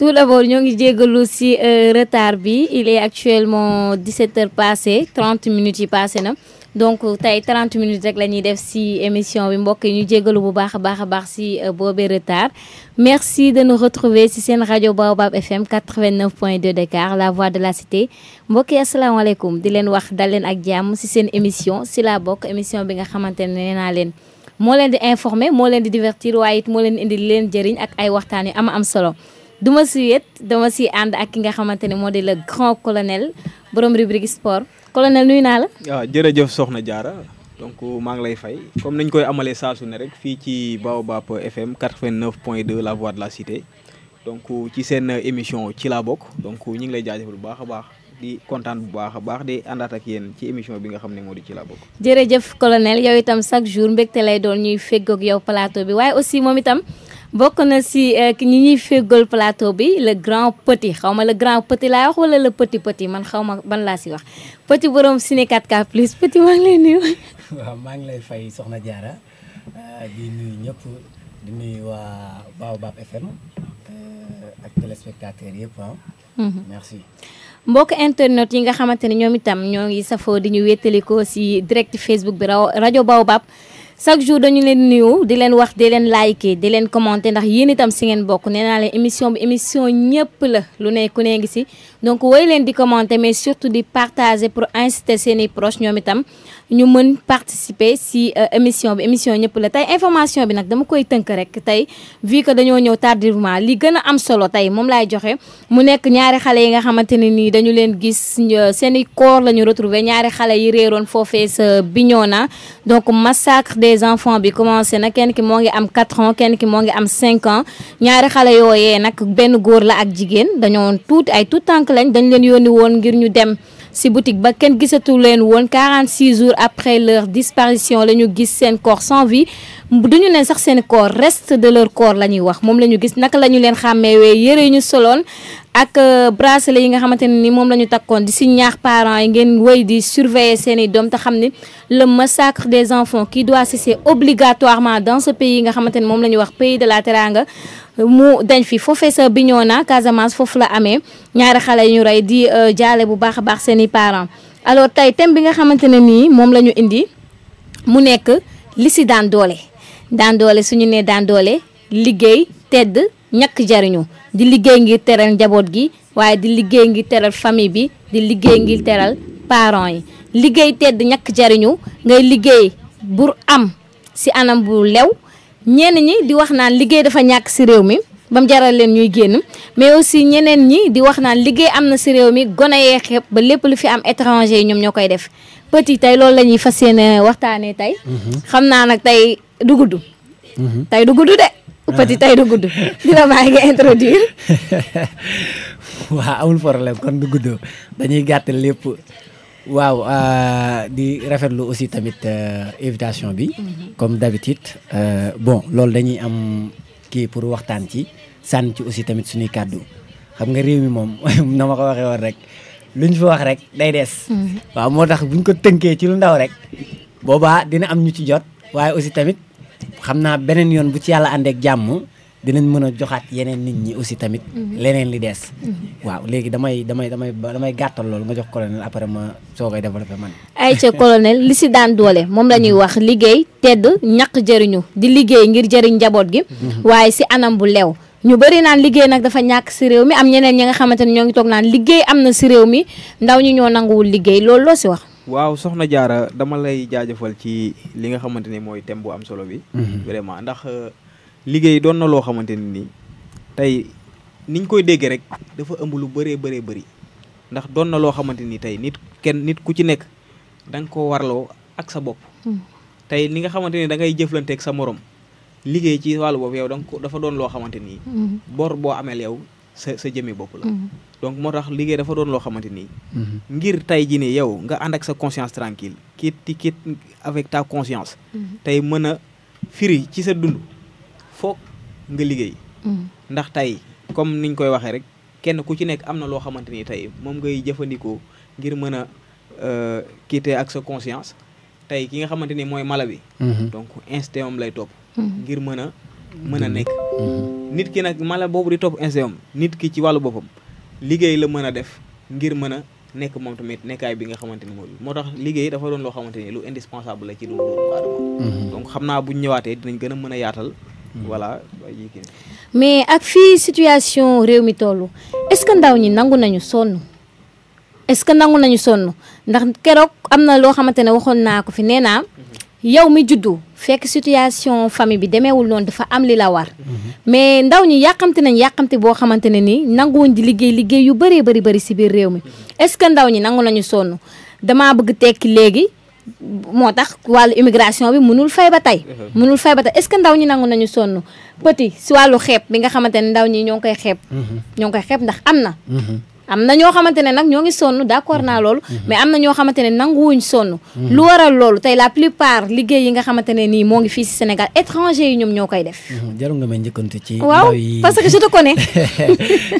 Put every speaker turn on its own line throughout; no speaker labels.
tout d'abord ñoo ngi jégalu ci retard bi il est actuellement 17h passé 30 minutes yi passé na donc tey 30 minutes rek la ñuy def ci émission bi mbokk yi ñu jégalu bu baax a baax ci boobee retard merci de nous retrouver ci seen rajo Baobab FM 89.2 Dakar la voix de la cité mbokk yi asalaamaaleykum di leen wax dal leen ak jàmm ci seen émission ci la bokk émission bi nga xamante ne nee naa leen moo leen di informer moo leen di divertir waaye it moo leen indi leen jëriñ ak ay waxtaan yu am solo duma si wet dama si ànd ak ki nga xamante ne moo di le grand colonel borom rubrique sport colonel nuyu naa la.
waaw jërëjëf Soxna Diarra donc maa ngi lay fay comme nañ koy amalee saa su ne rek fii ci Baobab FM 89.2 la voix de la cité donc ci seen émission ci laa bokk donc ñu ngi lay jaajëfal bu baax a baax di kontaan bu baax a baax di àndaat ak yéen ci émission bi nga xam ne moo di ci laa bokk.
jërëjëf colonel yow itam chaque jour mbégte lay doon ñuy feggoog yow plateau bi waaye aussi moom itam. bokk na si ñi ñuy feggool plateau bi le grand petit xaw ma le grand petit laa wax wala le petit man xaw ma ban laa si wax petit borom Ciné 4K plus petit maa ngi lay nuyu.
waaw maa ngi lay fay Soxna Diarra di nuyu ñëpp di nuyu waa Baobab FM ak téléspectateurs yëpp merci.
mbokk internet yi nga xamante ne ñoom itam ñoo ngi safoo di ñu wéttalikoo si direct Facebook bi rajo Baobab. chaque jour dañu leen nuyu di leen wax di leen liker di leen commenter ndax yéen itam si ngeen bokk nee naa leen émission bi émission ñëpp la lu ne ku ne ngi si donc woy leen di commenter mais surtout di partager pour inciter seeni proches ñoom itam ñu mën participer si émission bi émission ñëpp la tey information bi nag dama koy tënk rek tey vu que dañoo ñëw tardivement li gën a am solo tey moom laay joxe mu nekk ñaari xale yi nga xamante ne nii dañu leen gis seeni corps la ñu retrouver ñaari xale yi réeroon foofee sa Bignona donc massacre des enfants bi commencé na kenn ki moo ngi am 4 ans kenn ki moo ngi am 5 ans ñaari xale yooyee nag benn góor la ak jigéen dañoo tuuti ay tout tànk lañ dañ leen yónni woon ngir ñu dem si boutique ba kenn gisatu leen woon 46 jours après leur disparition la ñu gis seen corps sans vie duñu ne sax seen corps reste de leur corps la ñuy wax moom la ñu gis naka la ñu leen xàmmeewee yëre ñu soloon ak bracelet yi nga xamante ne ni moom la ñu takkoon di si ñaax parents yi ngeen wéy di surveiller seen i doom te xam ni le massacre des enfants qui doit cesser obligatoirement dans ce pays nga xamante ne moom la ñu wax pays de la Teranga mu dañ fi foofee sa Bignona Casamance foofu la amee ñaari xale yu ñu rey di jaale bu baax a baax seen i parents alors tey thème bi nga xamante ne nii moom la ñu indi mu nekk li si daan doole suñu nee daan doole liggéey tedd ñàkk jariñu di liggéey ngir teral njaboot gi waaye di liggéey ngir teral famille bi di liggéey ngir teral parents yi liggéey tedd ñàkk jariñu ngay liggéey bur am si anam bu lew ñenn ñi di wax naan liggéey dafa ñàkk si réew mi ba mu jaral leen ñuy génn mais aussi ñeneen ñi di wax naan liggéey am na si réew mi gone yee xeeb ba lépp lu fi am étranger yi ñoom ñoo koy def petit tey loolu la ñuy fas yéene waxtaanee tey xam naa nag tey du gudd tey du gudd de petit tey du gudd dina bàyyi nga introduire.
waaw amul problème kon du gudd dañuy gàttal lépp waaw di rafetlu aussi tamit invitation bi comme d'habitude bon loolu dañuy am kii pour waxtaan ci sànni ci aussi tamit suñuy kàddu xam nga réew mi moom na ma ko waxee woon rek luñ fi wax rek day des waaw moo tax buñ ko tënkee ci lu ndaw rek boobaa dina am ñu ci jot waaye aussi tamit xam naa beneen yoon bu ci yàlla àndeek jàmm dinañ mën a joxaat yeneen nit ñi aussi tamit leneen li des waaw léegi damay gàttal loolu nga jox colonel après ma soo koy développé man
ay ca colonel li si daan doole moom la ñuy wax liggéey tedd ñàkk jëriñu di liggéey ngir jëriñ njaboot gi waaye si anam bu lew ñu bëri naan liggéey nag dafa ñàkk si réew mi am ñeneen ñi nga xamante ne ñoo ngi toog naan liggéey am na si réew mi ndaw ñi ñoo nanguwul liggéey loolu loo si wax
waaw Soxna Diarra dama lay jaajëfal ci li nga xamante ni mooy thème bu am solo bi vraiment ndax liggéey doon na loo xamante ni nii tey niñ koy déggee rek dafa ëmb lu bëree bëri ndax doon na loo xamante ni tey nit ku ci nekk da nga ko warloo ak sa bopp tey ni nga xamante ni da ngay jëflanteeg sa morom liggéey ci wàllu boobu yow dafa doon loo xamante ni bor boo ameel yow sa jëmmi bopp la donc moo tax liggéey dafa doon loo xamante ni ngir tey ji nii yow nga ànd ak sa conscience tranquille quitte avec ta conscience tey mën a firi ci sa dund foog nga liggéey ndax tey comme niñ koy waxee rek kenn ku ci nekk am na loo xamante ni tey moom ngay jëfandikoo ngir mën a quitter ak sa conscience tey ki nga xamante ni mooy mala bi donc instinct am lay topp ngir mën a nekk nit ki nag mala boobu di topp instinct nit ki ci wàllu boppam liggéey la mën a def ngir mën a nekk moom tamit nekkaay bi nga xamante ni moo tax liggéey dafa doon loo xamante ni lu indispensable la ci dundu doomu aadama donc xam naa buñ ñëwaatee dinañ gën a mën a yaatal voilà
mais ak fii situation réew mi toll est-ce que ndaw ñi nangu nañu sonn ndax keroog am na loo xamante ne waxoon naa ko fi nee naa yow mi juddu fekk situation famille bi demeewul noonu dafa am li la war mais ndaw ñi yàqamte boo xamante ne nii nanguwuñ di liggéey yu bëree bëri si biir réew mi est-ce que ndaw ñi nangu nañu sonn damaa bëgg tekki léegi moo tax wàllu immigration bi mënul fay ba tey est-ce que ndaw ñi nangu nañu sonn petit si wàllu xeeb bi nga xamante ne ndaw ñi ñoo ngi koy xeeb ndax am na ñoo xamante ne nag ñoo ngi sonn d'accord naa loolu mais am na ñoo xamante ne nanguwuñ sonn lu waral loolu tey la plupart liggéey yi nga xamante ne nii moo ngi fii si Sénégal étranger yi ñoom ñoo koy def
jarul nga may njëkkantu ci
waaw
ndaw yi
parce que je te connais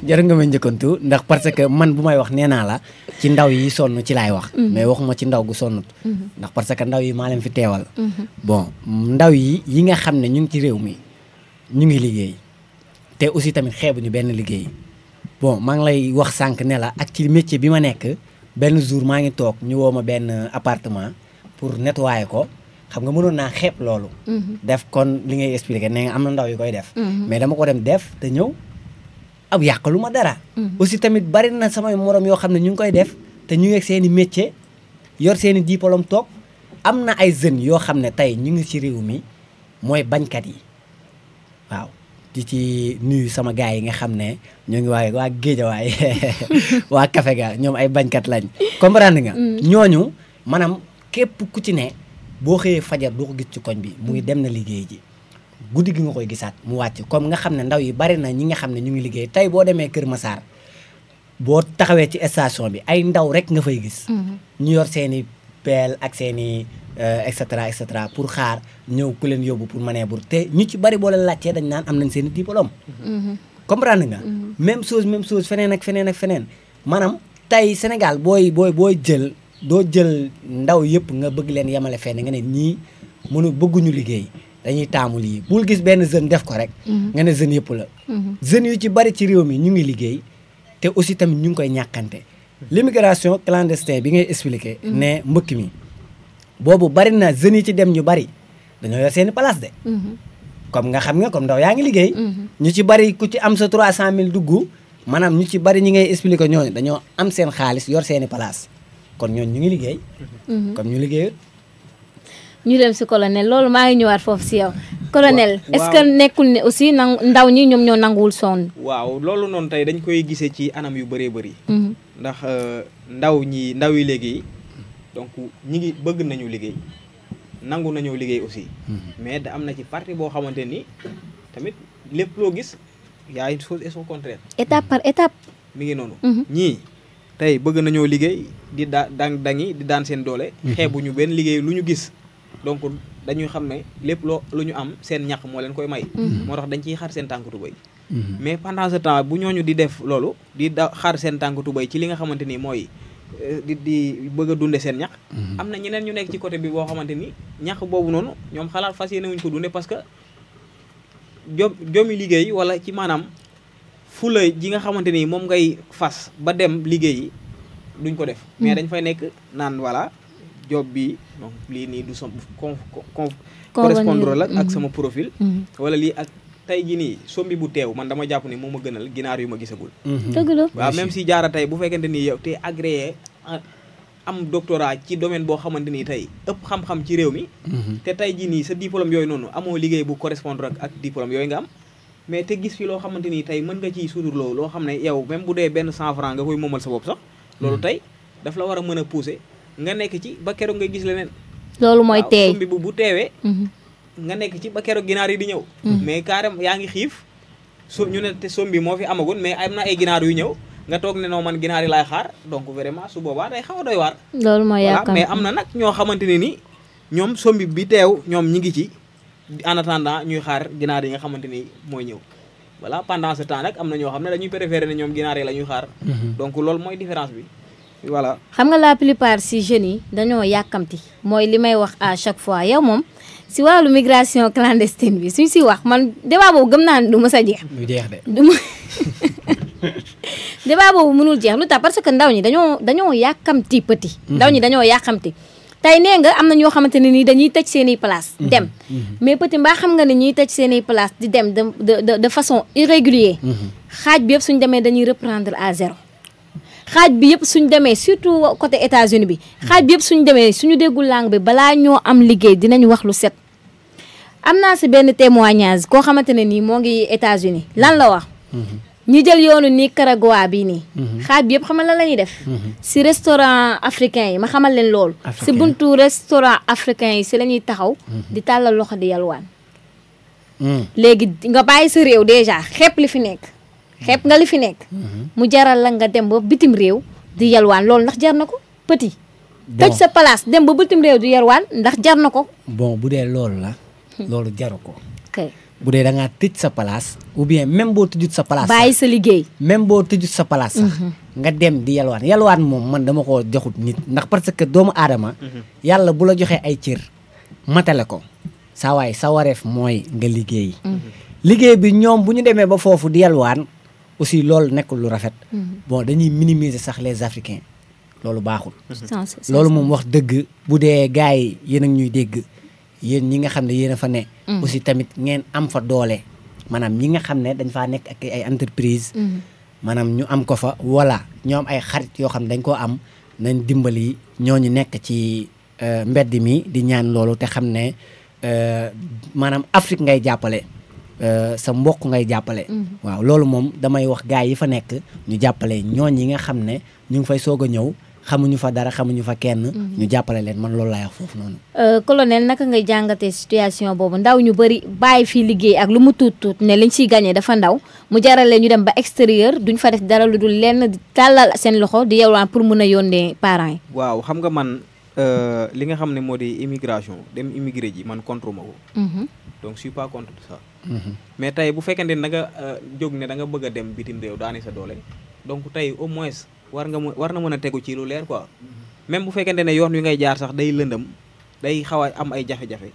jarul nga may njëkkantu ndax parce que man bu may wax nee naa la ci ndaw yi sonn ci laay wax mais waxuma ci ndaw gu sonnut ndax parce que ndaw yi maa leen fi teewal bon ndaw yi nga xam ne ñu ngi ci réew mi ñu ngi liggéey te aussi tamit xeebuñu benn liggéey bon maa ngi lay wax sànq ne la ak ci métier bi ma nekk benn jour maa ngi toog ñu woo ma benn appartement pour nettoyer ko xam nga mënoon naa xeeb loolu. def kon li ngay expliquer ne nga am na ndaw yu koy def. mais dama ko dem def te ñëw ab yàqalu ma dara. aussi tamit bari na samay morom yoo xam ne ñu ngi koy def te ñu ngi ak seen i métier yor seen i diplôme toog am na ay jeunes yoo xam ne tey ñu ngi ci réew mi mooy bañkat yi waaw. di ci nuyu sama gars yi nga xam ne ñoo ngi waa Géejawaay waa Kafe ga ñoom ay bañkat lañ comprendre nga. ñooñu maanaam képp ku ci ne boo xëyee fajar doo ko gis ci koñ bi muy dem na liggéey ji guddi gi nga koy gisaat mu wàcc comme nga xam ne ndaw yi bari na ñi nga xam ne ñu ngi liggéey tey boo demee Kër Massar boo taxawee ci station bi ay ndaw rek nga fay gis. ñu yor seen i peel ak seen i et cetera pour xaar ñëw ku leen yóbbu pour manœuvre te ñu ci bari boo leen laajtee dañ naan am nañ seen i diplôme. comprendre nga. même chose feneen ak feneen maanaam tey Sénégal booy jël doo jël ndaw yëpp nga bëgg leen yemale fenn nga ne ñii bëgguñu liggéey dañuy taamu lii bul gis benn jeune def ko rek. nga ne jeune yëpp la. jeunes yu ci bari ci réew mi ñu ngi liggéey te aussi tamit ñu ngi koy ñàkkante. l'immigration clandestine bi ngay expliqué. ne mbëkk mi. boobu bari na jeunes yi ci dem ñu bari dañoo yor seeni place de. comme nga xam nga comme ndaw yaa ngi liggéey. ñu ci bari ku ci am sa 300000 dugg maanaam ñu ci bari ñi ngay expliquer ñooñu dañoo am seen xaalis yor seeni place kon ñooñu ñu ngi liggéey. comme ñu liggéeyut.
ñu dem si colonel loolu maa ngi ñëwaat foofu si yow. colonel est-ce que nekkul ne aussi ndaw ñi ñoom ñoo nanguwul sonn.
waaw loolu noonu tey dañ koy gisee ci anam yu bëree bëri. ndax ndaw yi léegi. donc ñi ngi bëgg nañu liggéey nangu nañoo liggéey aussi mais da am na ci partie boo xamante ni tamit lépp loo gis y a une chose et son contraire
étape par étape
mi ngi noonu ñii tey bëgg nañoo liggéey di dangi di daan seen doole xeebuñu benn liggéey lu ñu gis donc dañuy xam ne lépp lu ñu am seen ñàkk moo leen koy may moo tax dañ ciy xar seen tànk tubéy mais pendant ce temps bu ñooñu di def loolu di xar seen tànk tubéy ci li nga xamante ni mooy di bëgg a dunde seen ñax am na ñeneen ñu nekk ci côté bi boo xamante ni ñax boobu noonu ñoom xalaat fas yéene wuñ ko dunde parce que jomi liggéey wala ci maanaam fula ji nga xamante ni moom ngay fas ba dem liggéey duñ ko def mais dañ fay nekk naan voilà job bi donc lii nii du sama correspondre la ak sama profil wala lii ak tey jii nii sombi bu teew man dama jàpp ni moo ma gënal ginaar yu ma gisagul.
dëgg la
waaw même si jaara tey bu fekkente ni yow te agréé am doctorat ci domaine boo xamante ni tey ëpp xam-xam ci réew mi. te tey jii nii sa diplôme yooyu noonu amoo liggéey bu correspondre ak diplôme yooyu nga am. mais te gis fi loo xamante ni tey mën nga ciy suturloo loo xam ne yow même bu dee benn 100 francs nga koy moomal sa bopp sax. loolu tey daf la war a mën a pousser nga nekk ci ba keroog ngay gis leneen.
loolu mooy teey
sombi bu teewee. nga nekk ci ba keroog ginaar yi di ñëw mais carrément yaa ngi xiif ñu ne te sombi moo fi amagun mais am na ay ginaar yu ñëw nga toog ne noo man ginaar yi laay xaar donc vraiment su boobaa day xaw a doy waar
loolu mooy yaakaar
mais am na nag ñoo xamante ne ni ñoom sombi bi teew ñoom ñi ngi ci en attendant ñuy xaar ginaar yi nga xamante ni mooy ñëw voilà pendant ce temps nag am na ñoo xam ne dañuy préférer ne ñoom ginaar yi la ñuy xaar donc loolu mooy différence bi voilà.
xam nga la plupart si jeunes yi dañoo yàkkamti mooy li may wax à chaque fois yow moom si wàllu migration clandestine bi suñ si wax man débat boobu gëm naa ne du mës a jeex.
du jeex de.
du ma débat boobu mënul jeex lu tax parce que ndaw ñi dañoo yàkkamti petit. ndaw ñi dañoo yàkkamti. tey nee nga am na ñoo xamante ne nii dañuy tëj seen i place dem mais petit mbaa xam nga ne ñuy tëj seen i place di dem de façon irrégulier xaaj bi yëpp suñ demee dañuy reprendre à zéro. xaaj bi yëpp suñ demee surtout côté États-Unis bi xaaj bi yëpp suñ demee suñu déggul langue bi balaa ñoo am liggéey dinañ wax lu set. am naa si benn témoignage koo xamante ne nii moo ngi États-Unis lan la wax. ñi jël yoonu Nicaragua bii nii. xaaj bi yëpp xamal lan la ñuy def. si restaurant africain yi ma xamal leen loolu. si buntu restaurant africain yi si la ñuy taxaw. di tàllal loxo di yalwaan. léegi nga bàyyi sa réew dèjà xeeb li fi nekk. xeeb nga li fi nekk. mu jaral la nga dem ba bitim réew di yalwaan loolu ndax jar na ko petit. tëj sa place dem ba bitim réew di yalwaan ndax jar na ko.
bon bu dee loolu la. loolu jaru ko.
ok
bu dee da ngaa tëj sa place ou bien même boo tëjut sa place.
bàyyi sa liggéey.
même boo tëjut sa place sax. nga dem di yalwaan moom man dama ko joxut nit ndax parce que doomu aadama. yàlla bu la joxee ay cër matale ko. saa waay sa wareef mooy nga liggéey. liggéey bi ñoom bu ñu demee ba foofu di yalwaan aussi loolu nekkul lu rafet. bon dañuy minimiser sax les africains loolu baaxul. loolu moom wax dëgg bu dee gars yi yéen a ñuy dégg. yéen ñi nga xam ne yéen a fa ne. aussi tamit ngeen am fa doole. maanaam ñi nga xam ne dañ faa nekk ak ay entreprise maanaam ñu am ko fa wala ñoo am ay xarit yoo xam ne dañ koo am nañ dimbali ñooñu nekk ci mbedd mi di ñaan loolu te xam ne maanaam Afrique ngay jàppale sa mbokk ngay jàppale. waaw loolu moom damay wax gars yi fa nekk ñu jàppale ñooñ yi nga xam ne ñu ngi fay soog a ñëw. xamuñu fa dara xamuñu fa kenn. ñu jàppale leen man loolu laay wax foofu noonu.
colonel naka ngay jàngatee situation boobu ndaw ñu bëri bàyyi fii liggéey ak lu mu tuut ne liñ ciy gagné dafa ndaw mu jarale ñu dem ba extérieur duñ fa def dara lu dul lenn di tàllal seen loxo di yalwaan pour mun a yónnee parents yi.
waaw xam nga man li nga xam ne moo di immigration dem immigré ji man contre ma ko. donc je suis pas contre ça. mais tey bu fekkente ne da nga jóg ne da nga bëgg a dem bitim réew daani sa doole donc tey au moins. war na mën a tegu ci lu leer quoi même bu fekkente ne yoon wi ngay jaar sax day lëndëm day xaw a am ay jafe-jafe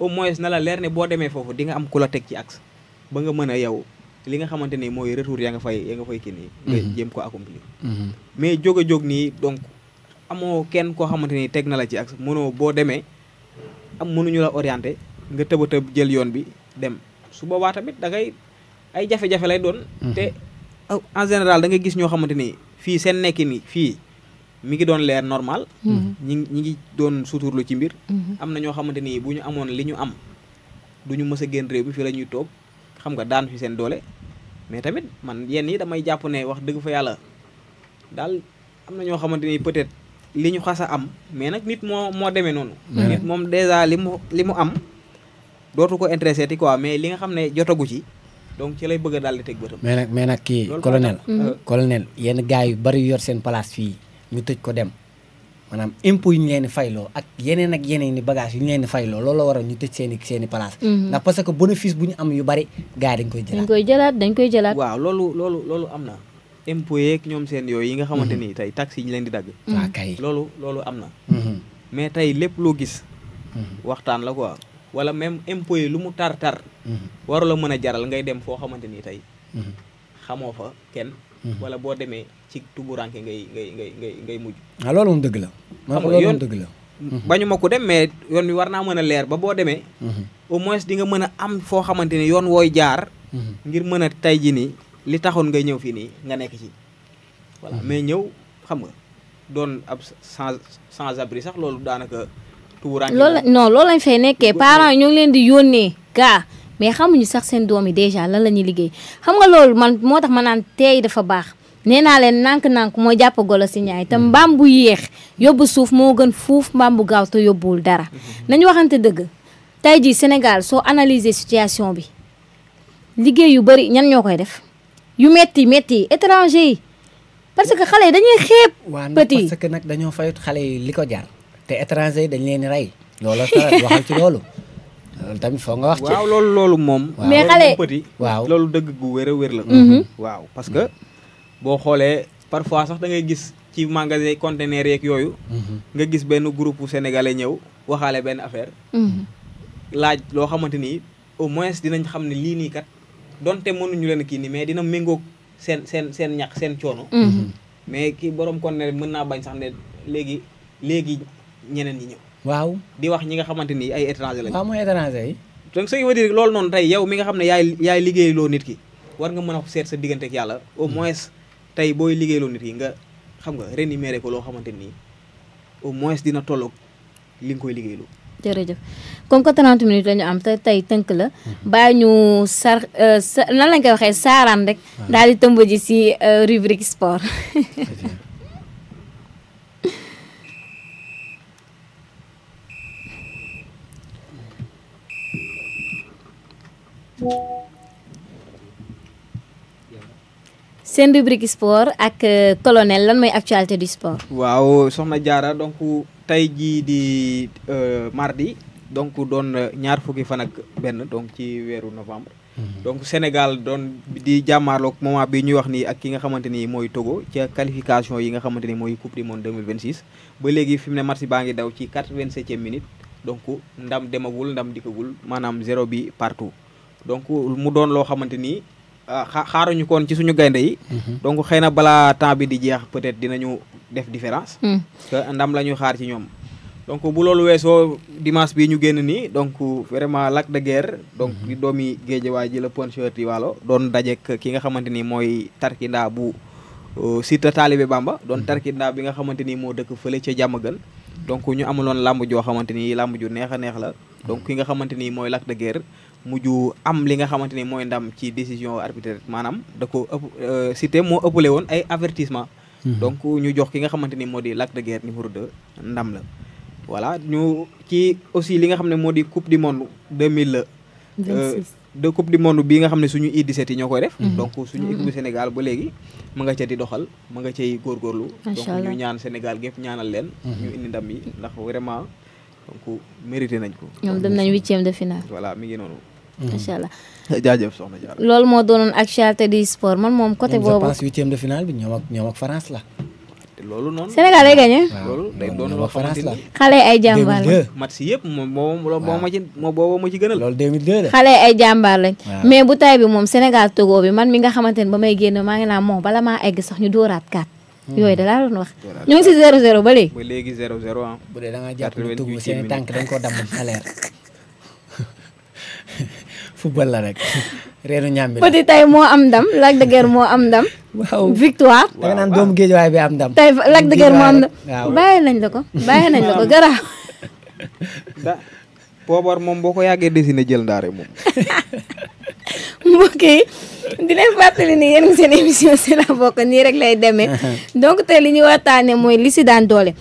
au moins na la leer ne boo demee foofu di nga am ku la teg ci axe ba nga mën a yow li nga xamante ni mooy retour ya nga fay kii nii nga jéem ko accomplir mais jóg a jóg nii donc amoo kenn koo xamante ni teg na la ci axe mënoo boo demee mënuñu la orienté nga tëb a tëb jël yoon bi dem su boobaa tamit da ngay ay jafe-jafe lay doon te en général da nga gis ñoo xamante ni fii seen nekki ni fii mi ngi doon leer normal ñi ngi doon suturlu ci mbir am na ñoo xamante ni bu ñu amoon li ñu am du ñu mës a génn réew bi fii la ñuy toog xam nga daan fi seen doole mais tamit man yenn yi damay jàpp ne wax dëgg fa yàlla daal am na ñoo xamante ni peut-être li ñu xas a am mais nag nit moo demee noonu nit moom déjà li mu am dootu ko intéressé ti quoi mais li nga xam ne jotagu ci donc ci lay bëgg a daal di teg bëtam.
mais nag kii colonel yenn gars yu bari yor seen place fii ñu tëj ko dem maanaam impôt yu ñu leen di fayloo ak yeneen i bagage yu ñu leen di fayloo loolu la waral ñu tëj seen i place ndax parce que bénéfice bu ñu am yu bari gars yi dañ koy jëlaat
waaw loolu am na impôt yeeg ñoom seen yooyu yi nga xamante ni tey taxes yi ñu leen di dagg
waaw kay
loolu am na mais tey lépp loo gis waxtaan la quoi wala même impôt yi lu mu tar waru la mën a jaral ngay dem foo xamante ni tey xamoo fa kenn wala boo demee ci tuburanke ngay mujj
loolu moom dëgg la loolu moom dëgg la
bañu ma ko dem mais yoon wi war naa mën a leer ba boo demee au moins di nga mën a am foo xamante ni yoon wooy jaar ngir mën a tey ji nii li taxoon ngay ñëw fii nii nga nekk ci voilà mais ñëw xam nga doon ab sans abri sax loolu daanaka
loolu lañ fay nekkee parents yi ñoo ngi leen di yónnee gaa mais xamuñu sax seen doom yi déjà lan la ñuy liggéey xam nga loolu man moo tax ma naan teey dafa baax nee naa leen nànk-nànk moo jàpp golo si ñaay te mbaam bu yéex yóbbu suuf moo gën fuuf mbaam bu gaaw te yóbbuwul dara nañu waxante dëgg tey jii Sénégal soo analyser situation bi liggéey yu bëri ñan ñoo koy def yu metti étranger yi parce que xale yi dañuy xeeb petit
parce que nag dañoo fayut xale yi li ko jaar te étranger dañ leen rey loolu waxal ci loolu tamit foo nga wax ci
waaw loolu moom
mais xale
petit
waaw
loolu dëgg gu wér a wér la waaw parce que boo xoolee parfois sax da ngay gis ci magasin conteneur yeeg yooyu nga gis benn groupe sénégalais ñëw waxaale benn affaire laaj loo xamante ni au moins dinañ xam ne lii nii kat donte mënuñu leen kii nii mais dina méngoog seen ñàkk seen coono mais kii borom conteneur mën naa bañ sax ne léegi ñeneen ñi ñëw
waaw
di wax ñi nga xamante ni ay étranger lañ
waaw mooy étranger yi
donc ce qui veut dire loolu noonu tey yow mi nga xam ne yaay liggéeyloo nit ki war nga mën a seet sa diggante ak yàlla au moins tey booy liggéeyloo nit ki nga xam nga rémunéré ko loo xamante nii au moins dina tolloog li nga koy liggéeyloo.
jërëjëf comme que 30 minutes la ñu am te tey tënk la bàyyi ñu nan lañ koy waxee saaraan rek daal di tëmb ji si rubrique sport. seen rubrique sport ak colonel lan mooy actualité du sport.
waaw soxna Diarra donc tey jii di mardi donc doon ñaar fukki fan ak benn donc ci weeru novembre. donc Sénégal doon di jàmmaarloog moment bi ñuy wax nii ak ki nga xamante ni mooy Togo ca qualification yi nga xamante ni mooy coupe du monde 2026. ba léegi fi mu ne match baa ngi daw ci 87e minute donc ndam demagul ndam dikkagul maanaam 0 bi partout donc mu doon loo xamante ni. xaaruñu koon ci suñu gaynde yi donc xëy na balaa temps bi di jeex peut-être dinañu def différence que ndam la ñuy xaar ci ñoom donc bu loolu weesoo dimanche bi ñu génn nii donc vraiment Lac de Guiers donc di doomi Guédiawaye ji la puncheur di Waalo doon dajek ki nga xamante ni mooy tarkindaa bu Siteu Talibé Bamba doon tarkindaa bi nga xamante ni moo dëkk fële ca Diamaguène donc ñu amuloon làmb joo xamante ni làmb ju neex a neex la donc ki nga xamante ni mooy Lac de Guiers mujj am li nga xamante ni mooy ndam ci décision arbitraire maanaam da ko ëpp Siteu moo ëppale woon ay avertissement donc ñu jox ki nga xamante ni moo di Lac de Guiers numéro 2 ndam la voilà ñu ci aussi li nga xam ne moo di coupe du monde 2026 de coupe du monde bii nga xam ne suñu U17 yi ñoo koy def donc suñu équipe du Sénégal ba léegi ma nga ca di doxal ma nga cay góorgóorlu donc ñu ñaan Sénégal gépp ñaanal leen ñu indi ndam yi ndax vraiment donc mérité nañ ko
ñoom dem nañ 8e de finale
voilà mi ngi noonu
macha allah
jaajëf soxna Diarra
loolu moo doonoon actualité du sport man moom côté boobu
je pense 8e de finale bi ñoom ak France la
loolu noonu
Sénégal lay gagné
loolu day doon loo xamante ni
xale ay jàmbaar lañ
match yëpp boobu ma ci gënal
loolu 2002 la
xale ay jàmbaar lañ mais bu tay bi moom Sénégal Togo bi man mi nga xamante ne ba may génn maa ngi naan moom bala maa egg sax ñu dóoraat 4 yooyu da laa doon wax ñu ngi si 0-0 ba léegi
ba léegi 0-0 ah
bu dee da nga jàpp ne Togo seen tànk dañ ko damm salaire football la rek reenu ñàmbi la
Petit tey moo am ndam Lac de Guiers moo am ndam
waaw
victoire
da nga naan doomu Guédiawaye bi am ndam
tey Lac de Guiers moo am ndam
waaw
bàyyi nañ la ko garaaw
da poobar moom boo ko yàggee dessiné jël ndaare moom
mbokk yi di leen fàttali ni yéen seen émission si la bokk nii rek lay demee donc tey li ñuy waxtaane mooy li si daan doole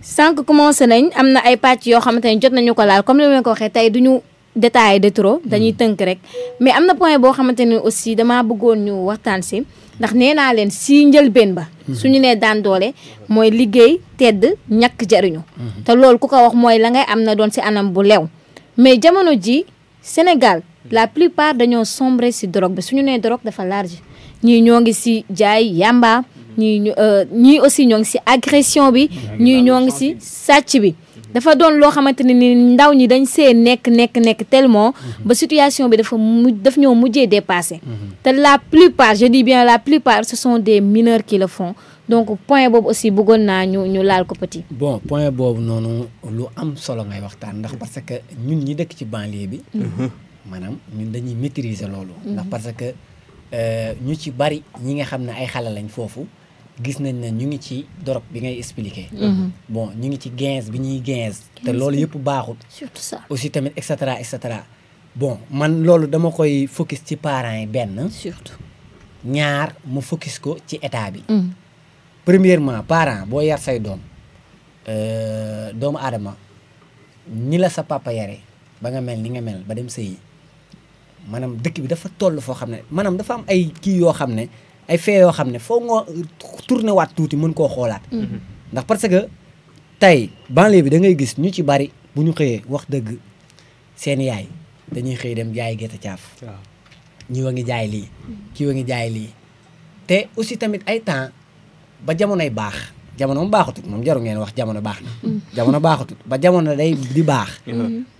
sànq commencé nañ am na ay pàcc yoo xamante ne jot nañu ko laal comme li ma ko waxee tey duñu détaillé de trop dañuy tënk rek mais am na point boo xamante ne aussi damaa bëggoon ñu waxtaan si ndax nee naa leen si njëlbeen ba suñu nee daan doole mooy liggéey tedd ñàkk jariñu te loolu ku ko wax mooy la ngay am na doon si anam bu lew mais jamono ji Sénégal la plupart dañoo sombré si drogue bi suñu nee drogue dafa large ñii ñoo ngi si jaay yamba ñii aussi ñoo ngi si agression bi ñii ñoo ngi si sàcc bi dafa doon loo xamante ne ni ndaw ñi dañ see nekk tellement ba situation bi daf ñoo mujjee dépassé te la plupart je dis bien la plupart ce sont des mineurs qui le font donc point boobu aussi bëggoon naa ñu laal ko petit.
bon point boobu noonu lu am solo ngay waxtaan ndax parce que ñun ñi dëkk ci banlieue bi maanaam ñun dañuy maîtriser loolu ndax parce que ñu ci bari ñi nga xam ne ay xale lañ foofu gis nañ ne ñu ngi ci drogue bi ngay expliquer bon ñu ngi ci 15 bi ñuy 15 te loolu yëpp baaxul
surtout ça
aussi tamit et cetera bon man loolu dama koy focus ci parents yi benn
surtout
ñaar mu focus ko ci état bi premièrement parent boo yar say doom doomu aadama ni la sa papa yare ba nga mel ni nga mel ba dem sëyi maanaam dëkk bi dafa toll foo xam ne maanaam dafa am ay kii yoo xam ne ay fee yoo xam ne foo nga tourné waat tuuti mën koo xoolaat ndax parce que tey banlieue bi da ngay gis ñu ci bari bu ñu xëyee wax dëgg seen yaay dañuy xëy dem jaay gerte caaf ñi wa ngi jaay lii kii wa ngi jaay lii te aussi tamit ay temps ba jamonoy baax jamono mu baaxatut moom jaru ngeen wax jamono baax na jamono baaxatut ba jamono day di baax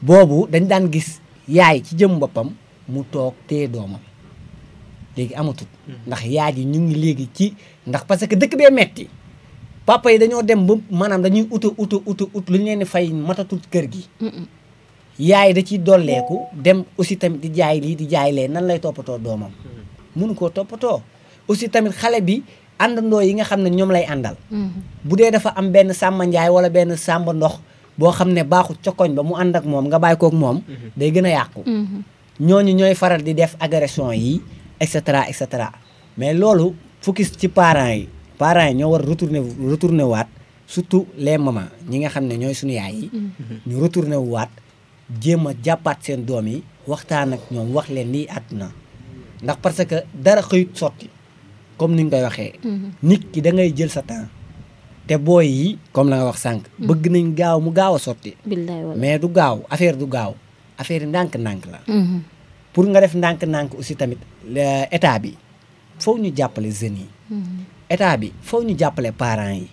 boobu dañ daan gis yaay ci jëm boppam mu toog téye doomam léegi amatut ndax yaay ji ñu ngi léegi ci ndax parce que dëkk bee metti papa yi dañoo dem ba maanaam dañuy ut lu ñu leen di fay matatul kër gi yaay da ciy dolleeku dem aussi tamit di jaay lii di jaay lee nan lay toppatoo doomam mënu koo toppatoo aussi tamit xale bi àndandoo yi nga xam ne ñoom lay àndal bu dee dafa am benn Samba Njaay wala benn Samba Ndox boo xam ne baaxut ca koñ ba mu ànd ak moom nga bàyyi kook moom day gën a yàqu ñooñu ñooy faral di def agression yi et cetera et cetera mais loolu focus ci parents yi ñoo war retourner waat surtout les mamans ñi nga xam ne ñooy suñu yaay yi ñu retourner waat jéem a jàppaat seen doom yi waxtaan ak ñoom wax leen lii àdduna ndax parce que dara xëyut sotti comme ni nga koy waxee nit ki da ngay jël sa temps te booy yi comme la nga wax sànq bëgg nañ gaaw mu gaaw a sotti mais du gaaw affaire du gaaw affaire yi ndànk-ndànk la pour nga def ndànk-ndànk aussi tamit état bi foofu ñu jàppale jeunes yi état bi foofu ñu jàppale parents yi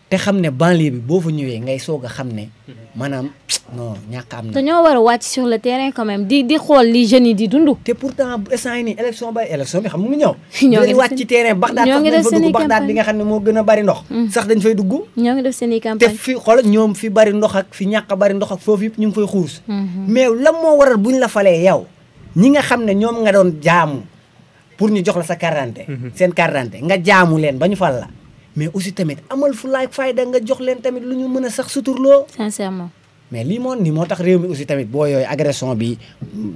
te xam ne banlieue bi boo fa ñëwee ngay soog a xam ne maanaam non ñàkk am na.
dañoo war a wàcc sur le terrain quand même di xool li jeunes yi di dund.
te pourtant instant yii nii élection bi xam nga mu ngi ñëw. ñoo ngi wàcc ci terrain Baxdaad
ñoo ngi def seen i campagne
Baxdaad bi nga xam ne moo gën a bari ndox. sax dañ fay dugg.
ñoo ngi def seen i campagne
te fi xool ñoom fi bari ndox ak fi ñàkk a bari ndox ak foofu yëpp ñu ngi fay xuus. mais lan moo waral buñ la falee yow ñi nga xam ne ñoom nga doon jaamu pour ñu jox la sa carte d'identité seen carte d'identité nga jaamu leen ba ñu fal la mais aussi tamit amal fu laay fayda nga jox leen tamit lu ñu mën a sax suturloo.
sincèrement.
mais lii moo tax réew mi aussi tamit boo yooyu agression bi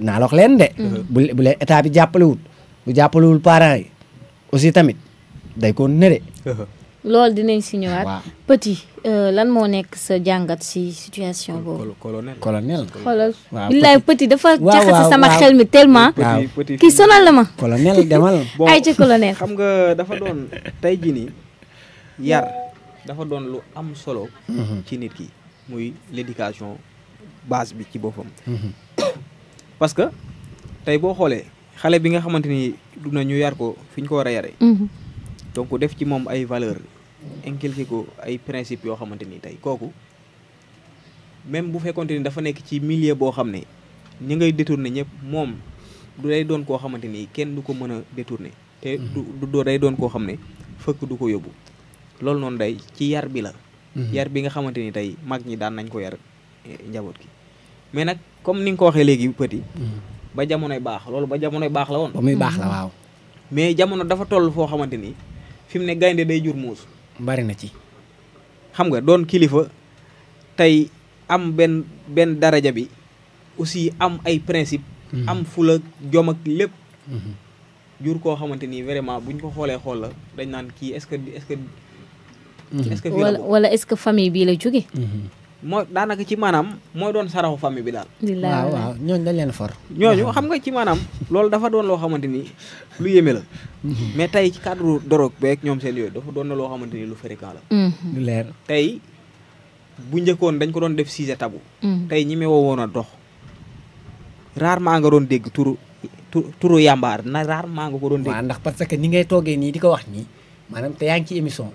naa la wax leen de. bu leen état bi jàppalewul bu jàppalewul parents yi aussi tamit day ko nëre.
loolu dinañ si ñëwaat.
waaw
Petit lan moo nekk sa jàngat si situation boobu.
colonel.
xoolal
waaw
billaay Petit dafa
waaw
jaxase sama xel mi tellement.
waaw
kii sonal la ma.
colonel demal.
ay ci colonel.
xam nga dafa doon tey jii nii yar dafa doon lu am solo. ci nit ki muy l'éducation base bi ci boppam. parce que tey boo xoolee xale bi nga xamante ni du na ñu yar ko fi ñu ko war a yare donc def ci moom ay valeur inculquer ko ay principes yoo xamante ni tey kooku même bu fekkonte ni dafa nekk ci milieu boo xam ne ñi ngay détourner ñëpp moom du day doon koo xamante ni kenn du ko mën a détourner te du day doon koo xam ne fëkk du ko yóbbu loolu noonu day ci yar bi la yar bi nga xamante ni tey mag ñi daan nañ ko yar njaboot gi mais nag comme ni nga ko waxee léegi Petit ba jamonoy baax loolu ba jamonoy baax la woon
ba muy baax la waaw
mais jamono dafa toll foo xamante ni fi mu ne gaynde day jur muus
bari na ci
xam nga doon kilifa tey am benn daraja bi aussi am ay principe am fula jom ak lépp jur koo xamante ni vraiment buñ ko xoolee xool la dañ naan kii est-ce que
wala est-ce que famille bii la jóge
mooy daanaka ci maanaam mooy doon saraxu famille bi daal
waaw ñooñu dañ leen for
ñooñu xam nga ci maanaam loolu dafa doon loo xamante ni lu yéeme la mais tey ci cadre dorog beeg ñoom seen yooyu dafa doon na loo xamante ni lu fréquent la
lu leer
tey bu njëkkoon dañ ko doon def sujet tabou tey ñi me woon a dox rarement nga doon dégg turu yàmbaar na rarement nga ko doon dégg
waaw ndax parce que ni ngay toogee nii di ko wax nii maanaam te yaa ngi ci émission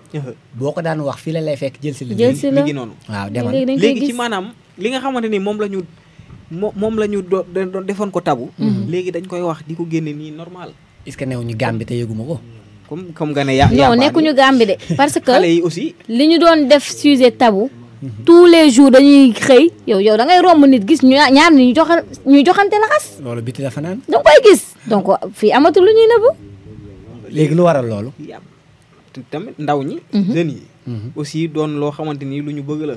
boo ko daan wax fii la lay fekk jël si la
mi ngi noonu
waaw demal
léegi ci maanaam li nga xamante ni moom la ñu doon defoon ko tabu léegi dañ koy wax di ko génne nii normal
est-ce que new ñu Gàmbi te yëguma ko
comme nga ne
non nekkuñu Gàmbi de parce que
xale yi aussi
li ñu doon def sujet tabou tous les jours dañuy xëy yow da ngay romb nit gis ñaar ni ñuy joxante laxas
loolu biti dafa naan
da nga koy gis donc fii amatul lu ñuy nëbbu
léegi lu waral loolu
tamit ndaw ñi jeunes yi aussi doon loo xamante ni lu ñu bëgg la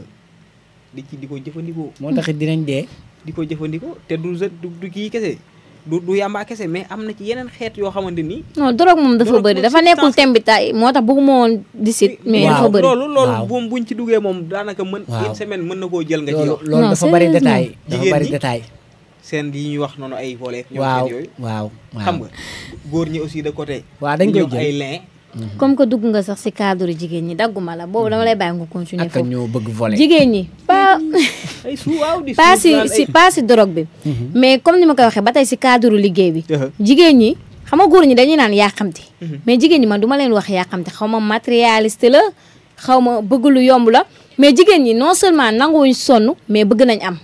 di ko jëfandikoo
moo taxit dinañ dee
di ko jëfandikoo te du kii kese du yàmbaa kese mais am na ci yeneen xeet yoo xamante ni
non drogue moom dafa bëri dafa nekkul thème bi tay moo tax bëgguma woon di sit mais dafa bëri
loolu moom buñ ci duggee moom daanaka une semaine mën na koo jël nga ci yow
loolu dafa bëri détail dafa bëri détail
seen yi ñuy wax noonu ay volet ñoom
waaw
yooyu
waaw
xam nga góor ñi aussi de côté
waaw dañ koy jël
ay lin
comme que dugg nga sax ci cadre jigéen ñi dagguma la boobu dama lay bàyyi nga continuer
ak
foofu
ñoo bëgg volet
jigéen ñi pas si drogue bi mais comme ni ma koy waxee ba tey si cadre liggéey bi jigéen ñi xam nga góor ñi dañuy naan yàqamti mais jigéen ñi man du ma leen wax yàqamti xaw ma matérialiste la xaw ma bëgg lu yomb la mais jigéen ñi non seulement nanguwuñ sonn mais bëgg nañ am.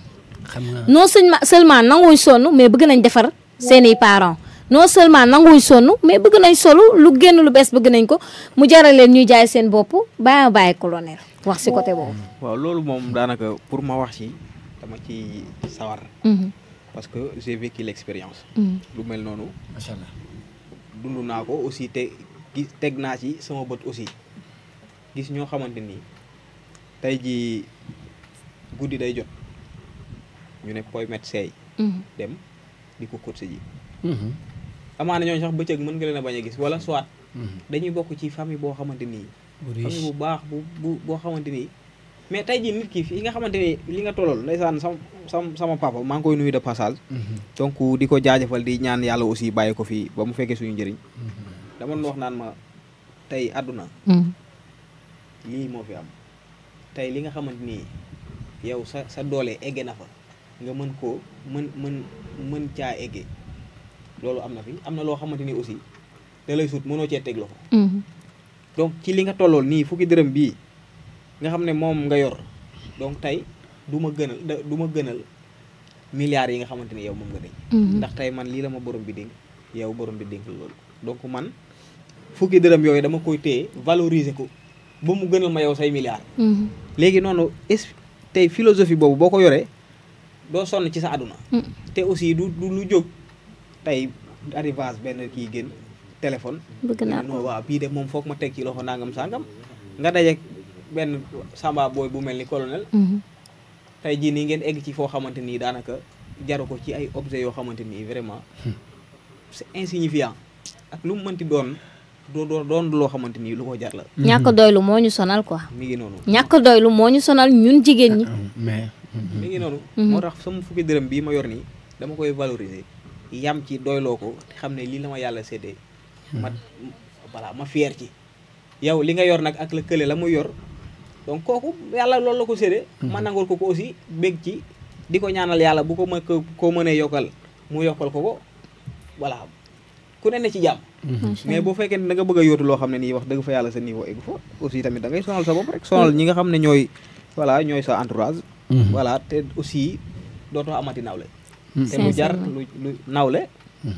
xam nga
non seulement nanguwuñ sonn mais bëgg nañ defar seeni parents non seulement nanguwuñ sonn mais bëgg nañ solu lu génn lu bees bëgg nañ ko mu jaral leen ñuy jaay seen bopp bàyyi colonel wax si côté boobu.
waaw loolu moom daanaka pour ma wax ci dama ci sawar. parce que j'ai vécu l'expérience. lu mel noonu.
macha allah
dund naa ko aussi te gis teg naa ci sama bët aussi gis ñoo xamante ni tey jii guddi day jot ñu ne koy met seey. dem di ko course ji. amaana ñooñu sax bëccëg mën nga leen a bañ a gis wala soit. dañuy bokk ci famille boo xamante ni. famille bu baax bu boo xamante ni. mais tey jii nit ki fii nga xamante ni li nga tollool ndeysaan sama papa maa ngi koy nuyu de passage. donc di ko jaajëfal di ñaan yàlla aussi bàyyi ko fii ba mu fekkee suñu njëriñ. dama doon wax naan ma tey àdduna. lii moo fi am tey li nga xamante ni yow sa doole egge na fa nga mën koo mën caa egge loolu am na fi am na loo xamante ni aussi da lay sut mënoo cee teg loxo. donc ci li nga tollool nii fukki dërëm bii. nga xam ne moom nga yor donc tey du ma gënal milliards yi nga xamante ni yow moom nga denc. ndax tey man lii la ma borom bi dénk yow borom bi dénk loolu donc man fukki dërëm yooyu dama koy téye valoriser ko ba mu gënal ma yow say milliards. léegi noonu tey philosophie boobu boo ko yoree doo sonn ci sa àdduna. te aussi du lu jóg tey arrivage benn kii génn téléphone.
bëgg naa ko
waaw bii de moom foog ma teg ci loxo nangam sangam nga dajeeg benn samba booy bu mel ni colonel. tey jii nii ngeen egg ci foo xamante nii daanaka jaru ko ci ay objets yoo xamante nii vraiment c'est insignifiant ak lu mu mënti doon loo xamante nii lu ko jar la.
ñàkk doylu moo ñu sonal quoi.
mi ngi noonu.
ñàkk doylu moo ñu sonal ñun jigéen ñi.
mais.
mi ngi noonu. moo tax sama fukki dërëm bii ma yor nii dama koy valoriser yam ci doyloo ko xam ne lii la ma yàlla séddee. ma fier ci. yow li nga yor nag ak la kële la muy yor. donc kooku yàlla loolu la ko séddee. ma nangul ko aussi bég ci di ko ñaanal yàlla bu ko mënee yokkal mu yokkal ko voilà ku ne ci jàmm. mais boo fekkee ne da nga bëgg a yóotu loo xam ne nii wax dëgg fa yàlla sa niveau egg fa aussi tamit da ngay sonal sa bopp rek sonal ñi nga xam ne ñooy sa entourage. voilà te aussi dootoo amati nawle. te lu jar lu nawle.